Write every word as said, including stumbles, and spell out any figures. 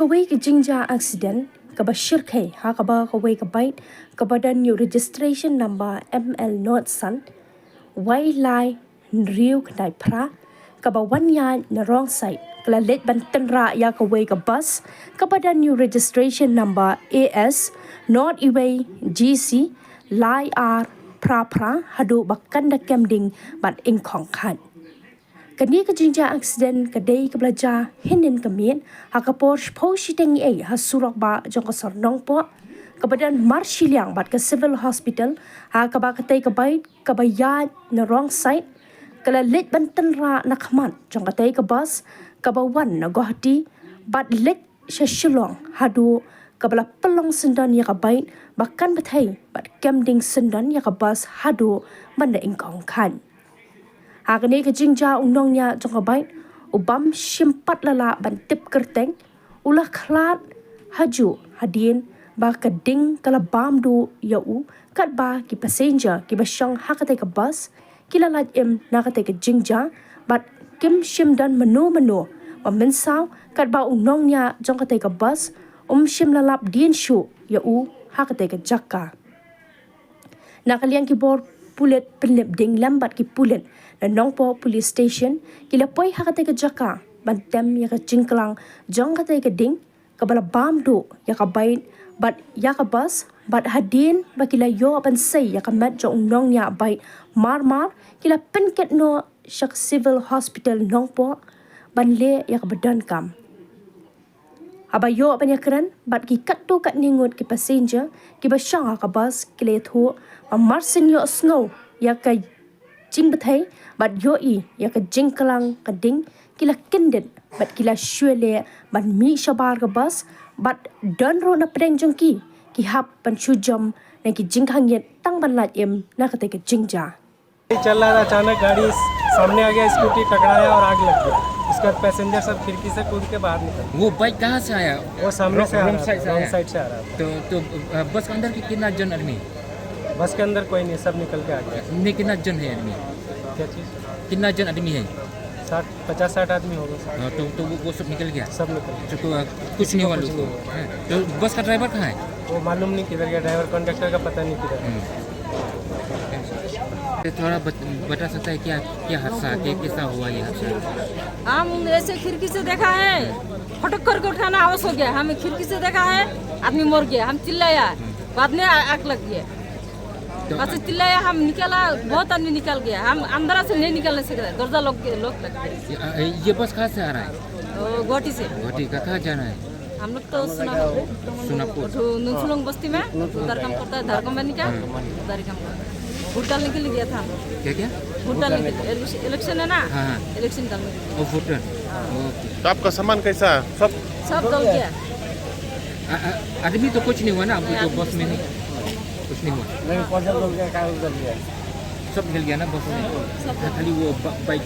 Kawei ka jingjia accident kaba shyrkhei ha kaba kawei ka bike kaba don ïa u registration number M L not san wei lai hynriew khyndai phra kaba wan ïaid na wrong side ka la leit ban tynrah ïa kawei ka bus kaba don ïa u registration number A S not iwei G C lai ar phra phra haduh ba kan da kem ding bad ingkhong khat. Kane ka jingjia accident ka dei kaba la jia hynnin ka miet ha ka por shiphew shiteng ei ha surok bah jong ka sor Nongpoh kaba don marshiliang bad ka Civil Hospital ha kaba katei ka bike kaba ïaid na wrong side ka la leit ban tynrah na khmat jong katei ka bus kaba wan na Guwahati bad leit sha Shillong haduh kaba la pynlong syndon ïa ka bike ba kan bthei bad kem ding syndon ïa ka bus haduh ban da ingkhong khat. Ha kane ka jingjia u nongñiah jong ka bike u bym shym pat la lah ban tip kyrteng u la khlad hajuh hadien ba ka ding ka la bam duh ïa u katba ki passenger kiba shong ha katei ka bus ki la lait im na katei ka jingjia bad kim shym don mano mano ba mynsaw katba u nongñiah jong katei ka bus um shym la lap dien shuh ïa u ha katei ka jaka. Na ka liang ki bor pulit pynlip ding lem bad ki pulit na Nongpoh Police Station ki la poi ha katei ka jaka ban tem ïa ka jingklang jong katei ka ding kaba la bam duh ïa ka bike bad ïa ka bus bad hadien ba ki la ïoh ban sei ïa ka met jong u nongñiah bike mar mar ki la pynkit noh sha ka Civil Hospital Nongpoh ban leh ïa kaba donkam. Haba ïoh ban ïakren bad ki katto katne ngut ki passenger kiba shong ha ka bus ki la ïathuh ba mar syn ïohsngew ïa ka jingbthei bad ïohi ïa ka jingklang ka ding ki la kyndit bad ki la shu leh ban mih shabar ka bus bad don ruh na pdeng jong ki ki hap ban shu jam na ki jingkhangit tang ban lait im na katei ka jingjia. चल रहा था, अचानक गाड़ी सामने आ गया, स्कूटी टकराया और आग लग गया। उसके बाद पैसेंजर सब खिड़की से कूद के बाहर निकल गए। वो बाइक कहाँ से आया? वो सामने से आ रॉन्ग रहा साइड से था, रॉन्ग आया। साइड से आ रहा था। तो तो अ, बस के अंदर के कितना जन आदमी? बस के अंदर कोई नहीं, सब निकल के आ गया। नहीं, कितना जन है आदमी? क्या चीज़? कितना जन आदमी है? साठ, पचास साठ आदमी होगा। हाँ, तो तो वो, वो सब निकल गया। सब निकल गया। तो को- कुछ नहीं हुआ लोग को। हाँ, तो बस का ड्राइवर कहाँ है? वो मालूम नहीं किधर गया ड्राइवर, कंडक्टर का पता नहीं किधर है। हम्म। तो थोड़ा बत, बता सकता है क्या क्या हादसा, क्या कैसा हुआ ये हादसा? हम ऐसे खिड़की से देखा है, फटक करके उठाना आवाज हो गया। हम खिड़की से देखा है, आदमी मर गया। हम चिल्लाया, बाद में आ- आग लग गया। तो बस चिल्लाया, हम निकला, बहुत आदमी निकल गया। हम अंदर से नहीं निकलने से दरवाजा लॉक के लॉक लग गया। ये, ये बस कहाँ से आ रहा है? तो गुवाहाटी से। गुवाहाटी का कहाँ जाना है? हम लोग तो सोनापुर, सोनापुर। तो नुनसुलुंग बस्ती में उधर काम करता है, धार कंपनी का उधर ही काम करता है। वोट डालने के लिए गया था हम लोग। क्या क्या? वोट डालने के लिए इलेक्शन- इलेक्शन है ना, हाँ, हाँ। इलेक्शन डालने के लिए। वो वोटर। ओके। तो आपका सामान कैसा? सब सब जल गया। आ- आ- आदमी तो कुछ नहीं हुआ ना, आपको तो बस में नहीं कुछ नहीं हुआ? नहीं, पैसा तो क्या, कागज कर दिया। सब निकल गया ना बस में? खाली वो ब- बाइक